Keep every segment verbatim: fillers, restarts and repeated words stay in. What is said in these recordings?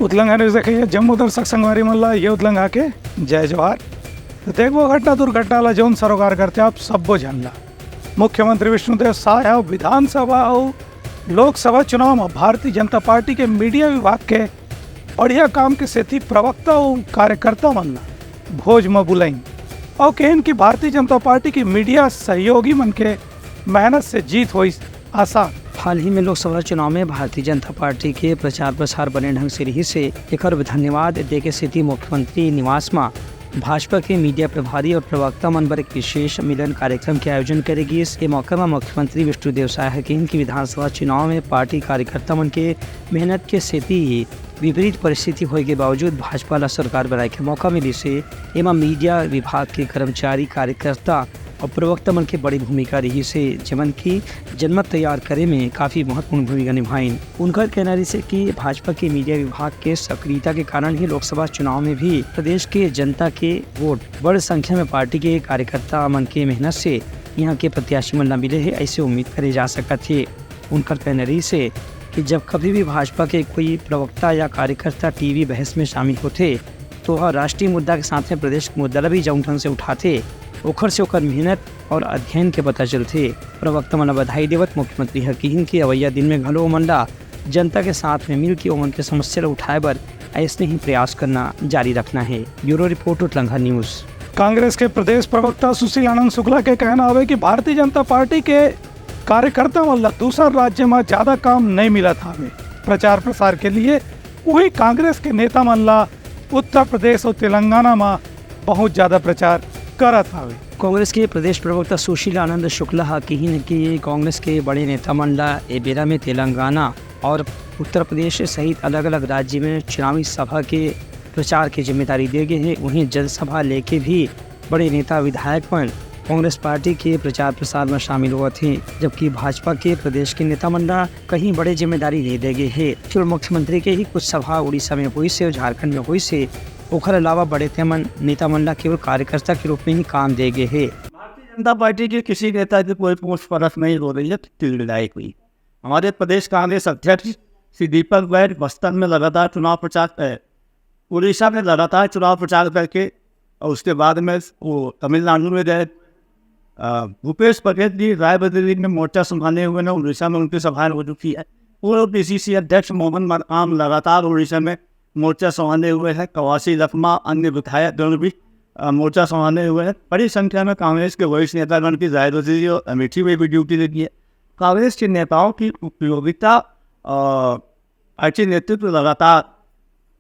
उतलंघा news देखइया जम्मो दर्शक संगवारी मन ला ये उतलंघा के जय जोहार। तो देखबो घटना दुर्घटना ला जौन सरोकार करथे आप सब्बो झन ला। मुख्यमंत्री विष्णुदेव साय ह विधानसभा अउ लोकसभा चुनाव म भारतीय जनता पार्टी के मीडिया विभाग के बढ़िया काम के सेती प्रवक्ता अउ कार्यकर्ता मन ला भोज म बुलाइन अउ कहिन कि भारतीय जनता पार्टी के मीडिया सहयोगी मन के मेहनत से जीत होइस आसान। हाल ही में लोकसभा चुनाव में भारतीय जनता पार्टी के प्रचार प्रसार बने ढंग से रहिस हे, एकर धन्यवाद देके सेती मुख्यमंत्री निवास म भाजपा के मीडिया प्रभारी और प्रवक्ता मन बर एक विशेष मिलन कार्यक्रम के आयोजन करे गिस। ए मौका म मुख्यमंत्री विष्णुदेव साय ह कहिन कि विधानसभा चुनाव में पार्टी कार्यकर्ता मन के मेहनत के सेती ही विपरीत परिस्थिति होए के बावजूद भाजपा ला सरकार बनाए के मौका मिलिस हे। एमा मीडिया विभाग के कर्मचारी, कार्यकर्ता और प्रवक्ता मन के बड़ी भूमिका रहिस हे, जेमन की जनमत तैयार करे में काफी महत्वपूर्ण भूमिका निभाइन। उनकर कहना रहिस हे कि भाजपा के मीडिया विभाग के सक्रियता के कारण ही लोकसभा चुनाव में भी प्रदेश के जनता के वोट बड़ संख्या में पार्टी के कार्यकर्ता मन के मेहनत से यहाँ के प्रत्याशी मन ला मिले हे, ऐसे उम्मीद करे जा सकत हे। उनकर कहना रहिस हे कि जब कभी भी भाजपा के कोई प्रवक्ता या कार्यकर्ता टीवी बहस में शामिल होथे, तो वह राष्ट्रीय मुद्दा के साथ में प्रदेश के मुद्दा ला भी जौन ढंग से उठाथे, ओखर से ओकर मेहनत और अध्ययन के पता चलथे। प्रवक्ता मन ला बधाई देवत मुख्यमंत्री ह किहिन कि अवइया दिन में घलो ओमन ला जनता के साथ में मिल के ओमन के समस्या ला उठाए बर ऐसने ही प्रयास करना जारी रखना हे। Bureau report, Utlangha news. Congress के प्रदेश प्रवक्ता सुशील आनंद शुक्ला के कहना हवे कि भारतीय जनता पार्टी के कार्यकर्ता मन ला दूसर राज्य म ज्यादा काम नइ मिलत हवे। प्रचार प्रसार के लिए उही कांग्रेस के नेता मन ला उत्तर प्रदेश अउ तेलंगाना म बहुत ज्यादा प्रचार करत हवे। कांग्रेस के प्रदेश प्रवक्ता सुशील आनंद शुक्ला ह किहिन कि कांग्रेस के बड़े नेता मन ला ए बेरा में तेलंगाना और उत्तर प्रदेश सहित अलग-अलग राज्य में चुनावी सभा के प्रचार के जिम्मेदारी दे गे हे। वहीं जनसभा लेके भी बड़े नेता विधायक मन कांग्रेस पार्टी के प्रचार प्रसार में शामिल होवत हे, जबकि भाजपा के प्रदेश के नेता मन ला कहीं बड़े जिम्मेदारी नइ दे गे हे। केवल मुख्यमंत्री के ही कुछ सभा उड़ीसा में होइस हे और झारखंड में होइस हे, ओखर अलावा बड़े नेता मन, नेता मन ला केवल कार्यकर्ता के रूप में ही काम दे गे हे। भारतीय जनता पार्टी के किसी नेता की कोई पोस्ट परख नहीं हो रही है, तिल मिलाई हुई। हमारे प्रदेश कांग्रेस अध्यक्ष श्री दीपक बैठ बस्तर में लगातार चुनाव प्रचार, अ, उड़ीसा में लगातार चुनाव प्रचार करके और उसके बाद में वो तमिलनाडु में गए। अ, भूपेश बघेल जी रायबरेली में मोर्चा संभाले हुए हैं, उड़ीसा में उनकी सभाएं हो चुकी है। पूर्व पीसीसी अध्यक्ष मोहन मरकाम लगातार उड़ीसा में मोर्चा संभाले हुए हैं। कवासी लखमा, अन्य विधायक गण भी, अ, मोर्चा संभाले हुए हैं। बड़ी संख्या में कांग्रेस के वरिष्ठ नेतागण की रायबरेली और अमेठी में भी ड्यूटी लगी है। कांग्रेस के नेताओं की उपयोगिता, अ, पार्टी नेतृत्व लगातार,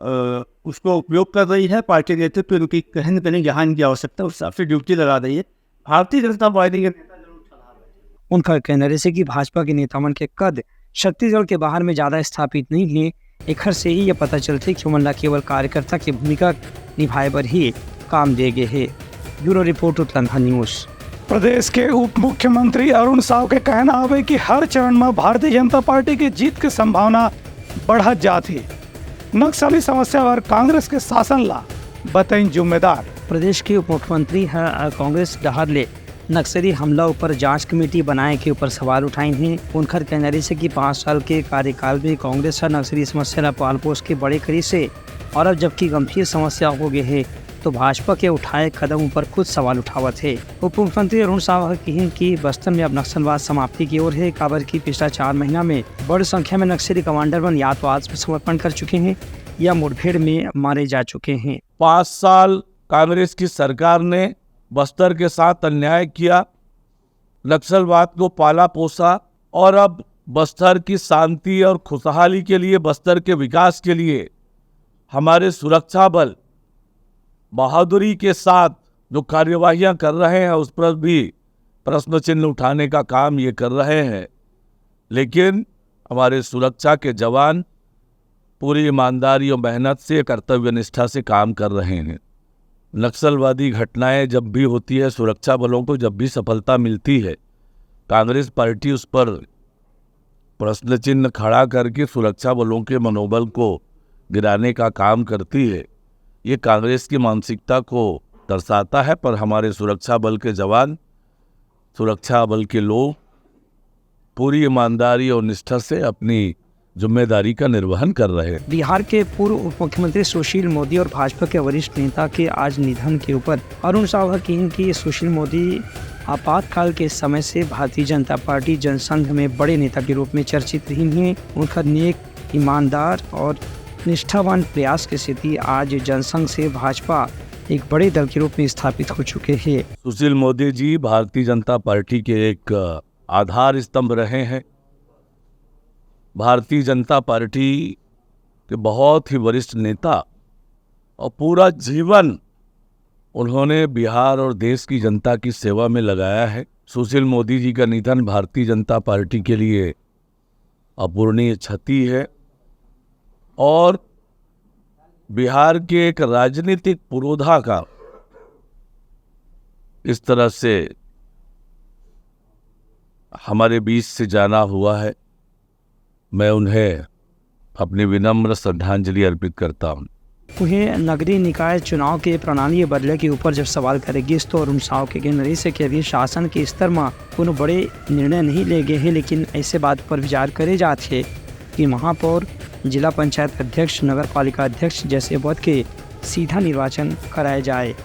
अ, उसको उपयोग कर रही है। पार्टी नेतृत्व उनकी कहीं न कहीं जहां इनकी आवश्यकता है, उस हिसाब से ड्यूटी लगा रही है। भारतीय जनता पार्टी के नेता जरूर चला रहे हैं। उनका कहना रहिस हे कि भाजपा के नेता मन के कद छत्तीसगढ़ के बाहर में ज्यादा स्थापित नहीं हे। एखर से ही ये पता चलथे कि ओमन ला केवल कार्यकर्ता के भूमिका निभाए बर ही काम दे गे हे। Bureau report, Utlangha news. प्रदेश के उप मुख्यमंत्री अरुण साव के कहना हवे कि हर चरण म भारतीय जनता पार्टी के जीत के संभावना बढ़त जात हे। नक्सली समस्या बर कांग्रेस के शासन ला बताइन जिम्मेदार। प्रदेश के उप मुख्यमंत्री ह कांग्रेस डहार ले नक्सली हमला ऊपर जांच कमेटी बनाए के ऊपर सवाल उठाइन हे। उनकर कहना रहिस हे कि पाँच साल के कार्यकाल में कांग्रेस ह नक्सली समस्या ला पाल पोस के बड़े करिस हे और अब जबकि गंभीर समस्या हो गे हे, तो भाजपा के उठाए कदम ऊपर खुद सवाल उठावत हे। उप मुख्यमंत्री अरुण साव ह किहिन कि बस्तर में अब नक्सलवाद समाप्ति की ओर हे, काबर कि पिछला चार महीना में बड़ संख्या में नक्सली कमांडर मन या तो आत्मसमर्पण कर चुके हैं या मुठभेड़ में मारे जा चुके हैं। पाँच साल कांग्रेस की सरकार ने बस्तर के साथ अन्याय किया, नक्सलवाद को पाला पोसा और अब बस्तर की शांति और खुशहाली के लिए, बस्तर के विकास के लिए हमारे सुरक्षा बल बहादुरी के साथ जो कार्यवाहियां कर रहे हैं, उस पर भी प्रश्न चिन्ह उठाने का काम ये कर रहे हैं। लेकिन हमारे सुरक्षा के जवान पूरी ईमानदारी और मेहनत से, कर्तव्य निष्ठा से काम कर रहे हैं। नक्सलवादी घटनाएं जब भी होती है, सुरक्षा बलों को जब भी सफलता मिलती है, कांग्रेस पार्टी उस पर प्रश्न चिन्ह खड़ा करके सुरक्षा बलों के मनोबल को गिराने का काम करती है। ये कांग्रेस की मानसिकता को दर्शाता है, पर हमारे सुरक्षा बल के जवान, सुरक्षा बल के लोग पूरी ईमानदारी और निष्ठा से अपनी जिम्मेदारी का निर्वहन कर रहे हैं। बिहार के पूर्व उप मुख्यमंत्री सुशील मोदी और भाजपा के वरिष्ठ नेता के आज निधन के ऊपर अरुण साव ह किहिन कि सुशील मोदी आपातकाल के समय से भारतीय जनता पार्टी जनसंघ में बड़े नेता के रूप में चर्चित रहिन हे। उनकर नेक, ईमानदार और निष्ठावान प्रयास के सेती आज जनसंघ से भाजपा एक बड़े दल के रूप में स्थापित हो चुके हे। सुशील मोदी जी भारतीय जनता पार्टी के एक आधार स्तंभ रहे हैं। भारतीय जनता पार्टी के बहुत ही वरिष्ठ नेता और पूरा जीवन उन्होंने बिहार और देश की जनता की सेवा में लगाया है। सुशील मोदी जी का निधन भारतीय जनता पार्टी के लिए अपूरणीय क्षति है और बिहार के एक राजनीतिक पुरोधा का इस तरह से हमारे बीच से जाना हुआ है। मैं उन्हें अपनी विनम्र श्रद्धांजलि अर्पित करता हूँ। उहें, नगरीय निकाय चुनाव के प्रणाली बदले के ऊपर जब सवाल करे गिस, तो अरुण साव के कहना रहिस हे कि अभी शासन के स्तर म कोनो बड़े निर्णय नहीं ले गए हे, लेकिन ऐसे बात पर विचार करे जात हे कि महापौर, जिला पंचायत अध्यक्ष, नगर पालिका अध्यक्ष जैसे पद के सीधा निर्वाचन कराया जाए।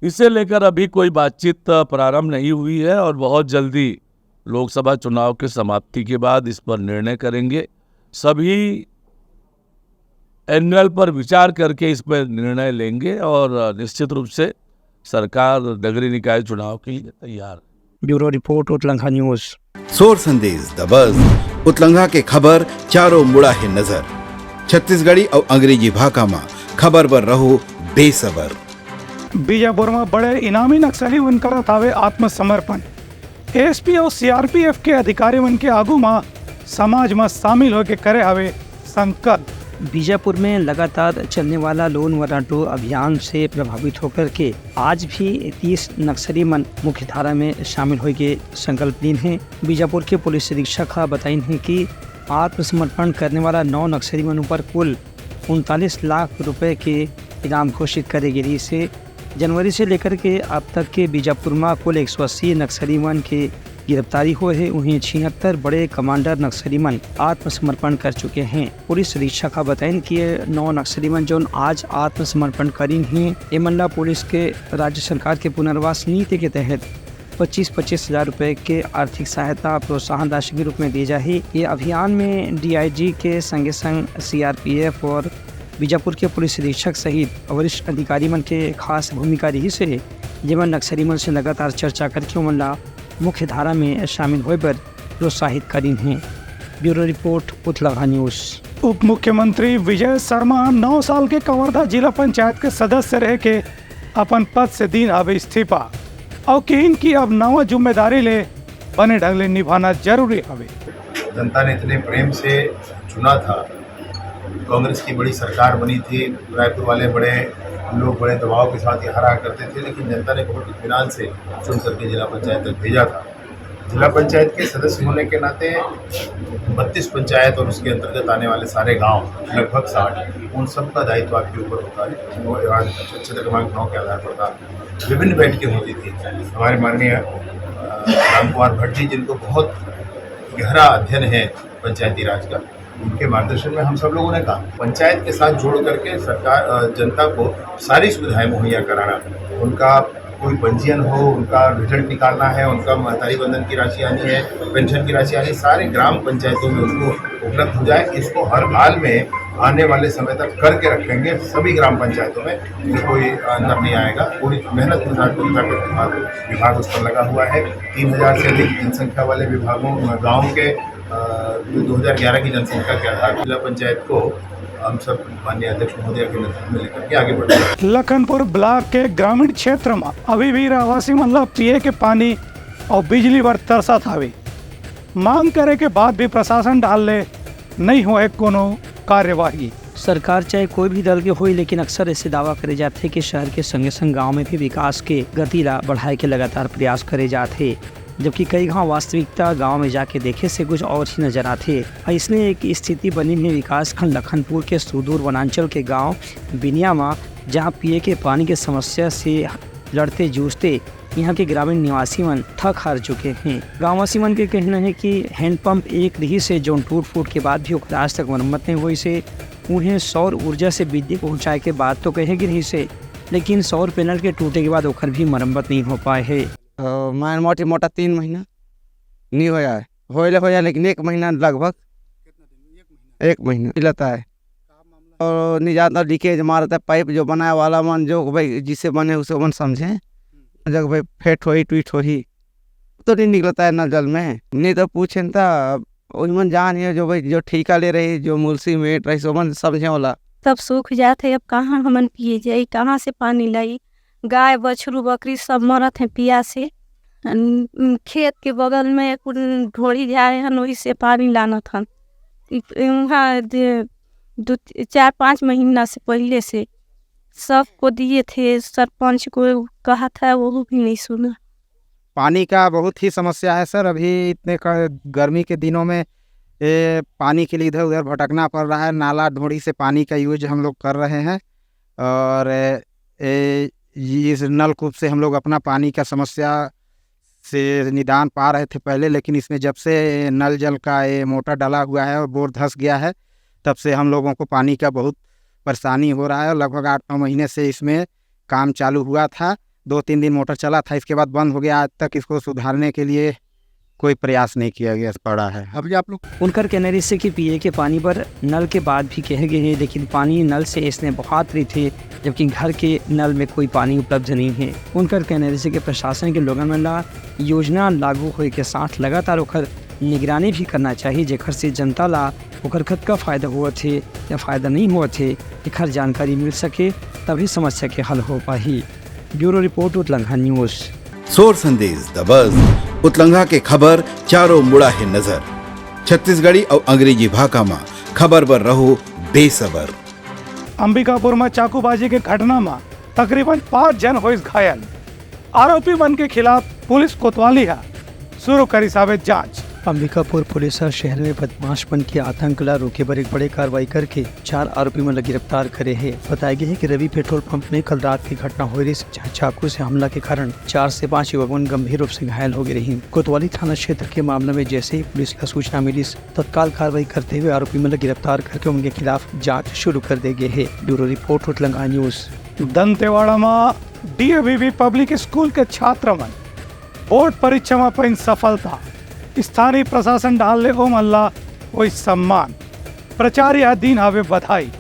इसे लेकर अभी कोई बातचीत प्रारंभ नहीं हुई है और बहुत जल्दी लोकसभा चुनाव के समाप्ति के बाद इस पर निर्णय करेंगे। सभी एनुअल पर विचार करके इस पर निर्णय लेंगे और निश्चित रूप से सरकार नगरीय निकाय चुनाव के लिए तैयार है। Bureau report, Utlangha news. सोर संदेश द बज, उतलंघा के खबर चारों मुड़ा हे नजर। छत्तीसगढ़ी अउ अंग्रेजी भाखा म खबर बर रहो बेसबर। बीजापुर म बड़े इनामी नक्सली मन करत हावे आत्मसमर्पण। एएसपी अउ सीआरपीएफ के अधिकारी मन के आगू म समाज म शामिल होके करे हावे संकल्प। बीजापुर में लगातार चलने वाला लोन वर्राटू अभियान से प्रभावित होकर के आज भी तीस नक्सली मन मुख्य धारा में शामिल होए के संकल्प लीन हे। बीजापुर के पुलिस अधीक्षक ह बताइन हे कि आत्मसमर्पण करने वाला नौ नक्सली मन ऊपर कुल उनतालीस लाख रुपए के इनाम घोषित करे गे रहिस हे। जनवरी से लेकर के अब तक के बीजापुर म कुल एक सौ अस्सी नक्सली मन के गिरफ्तारी होए हे। उहें, छिहत्तर बड़े कमांडर नक्सली मन आत्मसमर्पण कर चुके हें। पुलिस अधीक्षक ह बताइन कि ये नौ नक्सली मन, जोन आज आत्मसमर्पण करिन हे, एमन ला पुलिस के राज्य सरकार के पुनर्वास नीति के तहत पच्चीस पच्चीस हजार रुपए के आर्थिक सहायता प्रोत्साहन राशि के रूप में दिए जाही। ये अभियान में डीआईजी के संगे संग सीआरपीएफ और बीजापुर के पुलिस अधीक्षक सहित वरिष्ठ अधिकारी मन के खास भूमिका रहिस हे, जेमन नक्सली मन से लगातार चर्चा करके ओमन ला मुख्य धारा में शामिल होए बर प्रोत्साहित करिन हे। Bureau report, Utlangha news. उप मुख्यमंत्री विजय शर्मा नौ साल के कवर्धा जिला पंचायत के सदस्य रह के अपन पद से दीन हावे इस्तीफा अउ किहिन कि अब नवा जिम्मेदारी ले बने ढंग ले निभाना जरूरी हावे। जनता ने इतने प्रेम से चुना था, कांग्रेस की बड़ी सरकार बनी थी, रायपुर वाले बड़े, हम लोग बड़े दबाव के साथ यहाँ रहा करते थे, लेकिन जनता ने बहुत इत्मीनान से चुन करके जिला पंचायत तक भेजा था। जिला पंचायत के सदस्य होने के नाते बत्तीस पंचायत और उसके अंतर्गत आने वाले सारे गांव, लगभग साठ, उन सब का दायित्व आपके ऊपर होता है। वो यहाँ क्षेत्र क्रमांक नौ के आधार पर था। विभिन्न बैठकें होती थी। हमारे माननीय, अ, राम कुमार भट्ट जी, जिनको बहुत गहरा अध्ययन है पंचायती राज का, उनके मार्गदर्शन में हम सब लोगों ने काम, पंचायत के साथ जोड़ करके सरकार, अ, जनता को सारी सुविधाएं मुहैया कराना, उनका कोई पंजीयन हो, उनका रिजल्ट निकालना है, उनका महतारी वंदन की राशि आनी है, पेंशन की राशि आनी है, सारे ग्राम पंचायतों में उनको उपलब्ध हो जाए। इसको हर हाल में आने वाले समय तक करके रखेंगे। सभी ग्राम पंचायतों में कोई अंतर नहीं आएगा। पूरी मेहनत के साथ जनता के विभाग, विभाग उस पर लगा हुआ है। तीन हजार से अधिक जनसंख्या वाले विभागों, गाँव के, अ, जो दो हजार ग्यारह की जनसंख्या के आधार पर जिला पंचायत को हम सब माननीय अध्यक्ष महोदय के नेतृत्व में लेकर के आगे बढ़ रहे हैं। लखनपुर ब्लॉक के ग्रामीण क्षेत्र म अभी भी रहवासी मन ल पिए के पानी अउ बिजली बर तरसत हावे। मांग करे के बाद भी प्रशासन डाल ले नहीं होए कोनो कार्यवाही। सरकार चाहे कोई भी दल के होई, लेकिन अक्सर ऐसे दावा करे जाथे कि शहर के संगे संग गांव में भी विकास के गति ला बढ़ाए के लगातार प्रयास करे जाथे, जबकि कई घाव वास्तविकता गांव में जाके देखे से कुछ और ही नजर आथे। अइसने एक स्थिति बनी हे विकासखंड लखनपुर के सुदूर वनांचल के गांव बिनिया म, जहां पिए के पानी के समस्या से लड़ते जूझते यहाँ के ग्रामीण निवासी मन थक हार चुके हैं। गाँववासी मन के कहना है कि हैंडपंप एक रहिस हे, जौन टूट फूट के बाद भी ओकर आज तक मरम्मत नहीं होइस हे। उहें सौर ऊर्जा से बिजली पहुँचाए के बात तो कहे गे रहिस हे, लेकिन सौर पैनल के टूटे के बाद ओकर भी मरम्मत नहीं हो पाए हे। अ, मैं मोटी मोटा तीन महीना नहीं होया है, होए ले होया, लेकिन एक महीना लगभग, एक महीना मिलता है। और नहीं जाता, लीकेज मारता है पाइप, जो बनाए वाला मन, जो भाई जिसे बने उसे मन समझे, जब भाई फेट होही टूट होही तो नहीं निकलता है नल जल में। नहीं तो पूछे न था, वही मन जान है जो भाई जो ठेका ले रही, जो मुंशी मेट रही, सो मन समझे वाला। तब सूख जात है, अब कहाँ हमन पिए जाई, कहाँ से पानी लाई? गाय बछरू बकरी सब मरत है पियास से। अन-, खेत के बगल में कुल ढोड़ी जाए हन, वही से पानी लानत हन। इ-, वहाँ जे दो चार पाँच महीना से पहले से सबको दिए थे, सरपंच को कहा था, वो भी नहीं सुना। पानी का बहुत ही समस्या है सर। अभी इतने क-, गर्मी के दिनों में ये पानी के लिए इधर उधर भटकना पड़ रहा है। नाला ढोड़ी से पानी का यूज हम लोग कर रहे हैं और ये, इस नलकूप से हम लोग अपना पानी का समस्या से निदान पा रहे थे पहले, लेकिन इसमें जब से नल जल का ये मोटर डला हुआ है और बोर धंस गया है, तब से हम लोगों को पानी का बहुत परेशानी हो रहा है। लगभग आठ नौ महीने से इसमें काम चालू हुआ था, दो तीन दिन मोटर चला था, इसके बाद बंद हो गया। आज तक इसको सुधारने के लिए कोई प्रयास नहीं किया गया पड़ा है। अभी आप लोग उनकर कहना रहिस हे कि पिए के पानी बर नल के बात भी कहे गे हे, लेकिन पानी नल से अइसने बहात रहिथे, जबकि घर के नल में कोई पानी उपलब्ध नहीं है। उनकर कहना रहिस हे कि प्रशासन के लोगन मन ला योजना लागू होए के साथ लगातार ओकर निगरानी भी करना चाहिए, जेकर से जनता ला ओकर कतका फायदा होवत हे या फायदा नहीं होवत हे, एकर जानकारी मिल सके, तभी समस्या के हल हो पाही। Bureau report, Utlangha news. सोर संदेश द बज, उतलंघा के खबर चारों मुड़ा हे नजर। छत्तीसगढ़ी अउ अंग्रेजी भाखा म खबर बर रहो बेसबर। अंबिकापुर म चाकूबाजी के घटना म तकरीबन पांच झन होइस घायल। आरोपी मन के खिलाफ पुलिस कोतवाली ह शुरू करिस हावे जांच। अंबिकापुर पुलिस ह शहर में बदमाश मन के आतंक ला रोके बर एक बड़े कार्रवाई करके चार आरोपी मन ला गिरफ्तार करे हे। बताया गया है कि रवि पेट्रोल पंप में कल रात की घटना हुई रही, जहां चाकू से हमला के कारण चार से पांच युवक मन गंभीर रूप से घायल हो गए रही। कोतवाली थाना क्षेत्र के मामला में जैसे ही पुलिस ला सूचना मिली, तत्काल कार्रवाई करते हुए आरोपी मन ला गिरफ्तार करके उनके खिलाफ जांच शुरू कर दे गए है। Bureau report, Utlanga news. Dantewada में डीएवीवी पब्लिक स्कूल के छात्र मन बोर्ड परीक्षा में पाइन सफलता, स्थानीय प्रशासन डाल ले ओमन ला कोई सम्मान, प्राचार्य ह दीन हावे बधाई।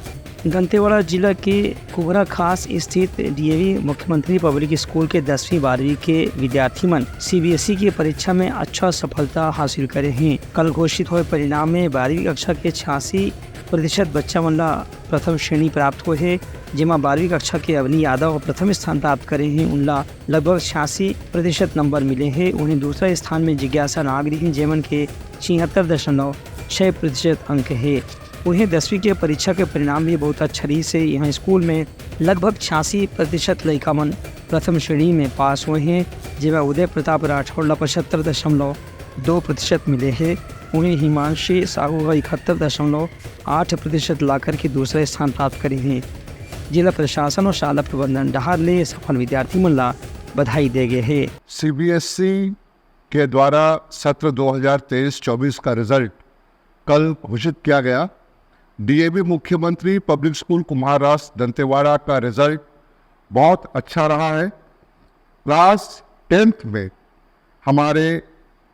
दंतेवाड़ा जिला के कुबरा खास स्थित डीएवी मुख्यमंत्री पब्लिक स्कूल के दसवीं बारहवीं के विद्यार्थी मन सीबीएसई के परीक्षा में अच्छा सफलता हासिल करे हैं। कल घोषित हुए परिणाम में बारहवीं कक्षा के छियासी प्रतिशत बच्चा मन ला प्रथम श्रेणी प्राप्त हुए है, जेमा बारहवीं कक्षा के अवनी यादव प्रथम स्थान प्राप्त करे हैं। उनला लगभग छियासी प्रतिशत नंबर मिले हैं। उन्हें दूसरा स्थान में जिज्ञासा नाग रही, जेमन के छिहत्तर दशमलव छः प्रतिशत अंक है। उन्हें दसवीं के परीक्षा के परिणाम भी बहुत अच्छा रही से यहाँ स्कूल में लगभग छियासी प्रतिशत लइका मन प्रथम श्रेणी में पास हुए हैं, जेमा उदय प्रताप राठौड़ ला पचहत्तर दशमलव दो प्रतिशत मिले हैं। उन्हें हिमांशी साहू का इकहत्तर दशमलव आठ प्रतिशत लाकर के दूसरा स्थान प्राप्त करे हैं। जिला प्रशासन और शाला प्रबंधन डहार ले सफल विद्यार्थी मन ला बधाई दे गए हैं। सीबीएसई के द्वारा सत्र दो हज़ार तेईस चौबीस का रिजल्ट कल घोषित किया गया। डीएवी मुख्यमंत्री पब्लिक स्कूल कुम्हार रास दंतेवाड़ा का रिजल्ट बहुत अच्छा रहा है। क्लास टेंथ में हमारे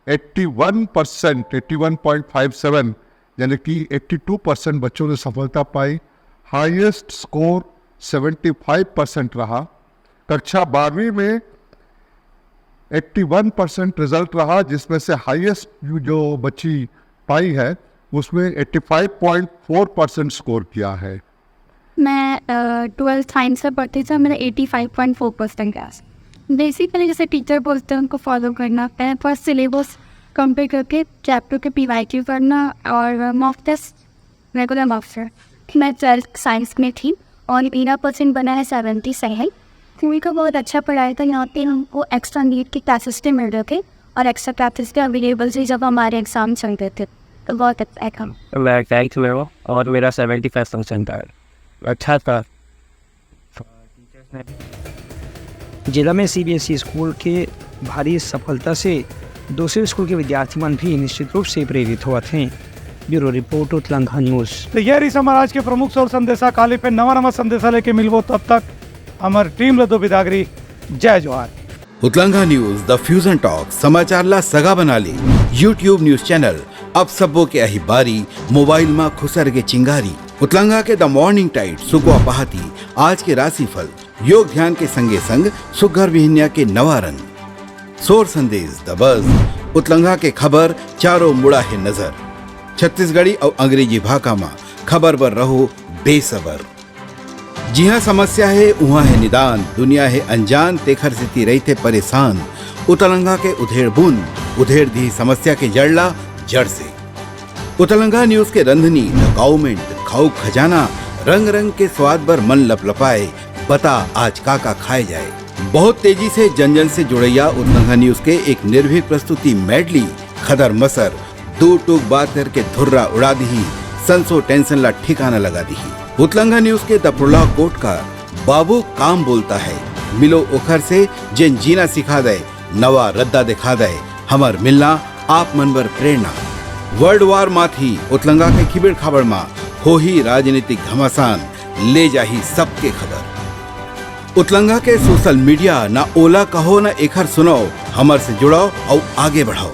इक्यासी परसेंट, इक्यासी पॉइंट पाँच सात, यानी कि बयासी परसेंट बच्चों ने सफलता पाई। हाईएस्ट स्कोर पचहत्तर परसेंट रहा। कक्षा बारहवीं में इक्यासी परसेंट रिजल्ट रहा, जिसमें से हाईएस्ट जो बच्ची पाई है, उसमें पचासी पॉइंट चार परसेंट स्कोर किया है। मैं ट्वेल्थ साइंस में पढ़ती थी, मेरा eighty five point four percent आया। बेसिकली जैसे टीचर बोलते हैं, उनको फॉलो करना है। फर्स्ट सिलेबस कंप्लीट करके चैप्टर के पीवाईक्यू करना और mock test, regular mock test. मैं ट्वेल्थ साइंस में थी और मेरा परसेंट बना है सेवेंटी सेवन। स्कूल का बहुत अच्छा पढ़ाई था। यहाँ पे हमको एक्स्ट्रा नीट के क्लासेस भी मिल रहे थे और एक्स्ट्रा क्लासेस भी अवेलेबल थे जब हमारे एग्जाम चल रहे थे, तो बहुत अच्छा था। मैं टेंथ में हूँ और मेरा सेवेंटी फाइव परसेंट आया। अच्छा था। टीचर्स ने जिला में सीबीएसई स्कूल के भारी सफलता से दूसरे स्कूल के विद्यार्थी मन भी निश्चित रूप से प्रेरित होवत हैं। Bureau report, Utlangha news. तो ये रही हमारा आज के प्रमुख सौर संदेशा। काली पे नवा नवा संदेशा लेके मिलबो, तब तक हमार टीम ल दो बिदागरी। जय जोहार। उतलंघा न्यूज, द फ्यूजन टॉक, समाचार ला सगा बना ले। YouTube न्यूज चैनल, अब सबो के अही बारी, मोबाइल मा खुसर के चिंगारी। उतलंघा के द मॉर्निंग टाइड, सुकवा पहाती, आज के राशिफल, योग ध्यान के संगे संग सुग्घर बिहनिया के नवा रंग। सोर संदेश, द बज, उतलंघा के खबर, चारों मुड़ा हे नजर। छत्तीसगढ़ी अउ अंग्रेजी भाखा मा खबर बर रहो बेसबर। जिहाँ समस्या हे, उहाँ हे निदान, दुनिया हे अनजान, तेखर सेती रहिथे परेशान। उतलंघा के उधेड़ बुन, उधेड़ दिही समस्या के जड़ ला जड़ से। उतलंघा न्यूज के रंधनी, द काउमेंट, खाऊ खजाना, रंग रंग के स्वाद बर मन लपलपाए, बता आज का का खाए जाए। बहुत तेजी से जन जन से जुड़ैया उतलंघा न्यूज के एक निर्भीक प्रस्तुति मेडली, खदर मसर, दू टूक बात करके धुर्रा उड़ा दिही, संसो टेंशन ला ठिकाना लगा दिही। उतलंघा न्यूज के द प्रोलॉग कोट का, बाबू काम बोलता है, मिलो ओखर से, जेन जीना सिखा दे, नवा रद्दा दिखा दे, हमर मिलना आप मन बर प्रेरणा। वर्ल्ड वार माथी, उतलंघा के खिबेड़ खाबड़ मा होही राजनीतिक घमासान, ले जाही सबके खबर। उतलंघा के सोशल मीडिया, ना ओला कहो ना एखर सुनाओ, हमर से जुड़ाओ अउ आगे बढ़ाओ।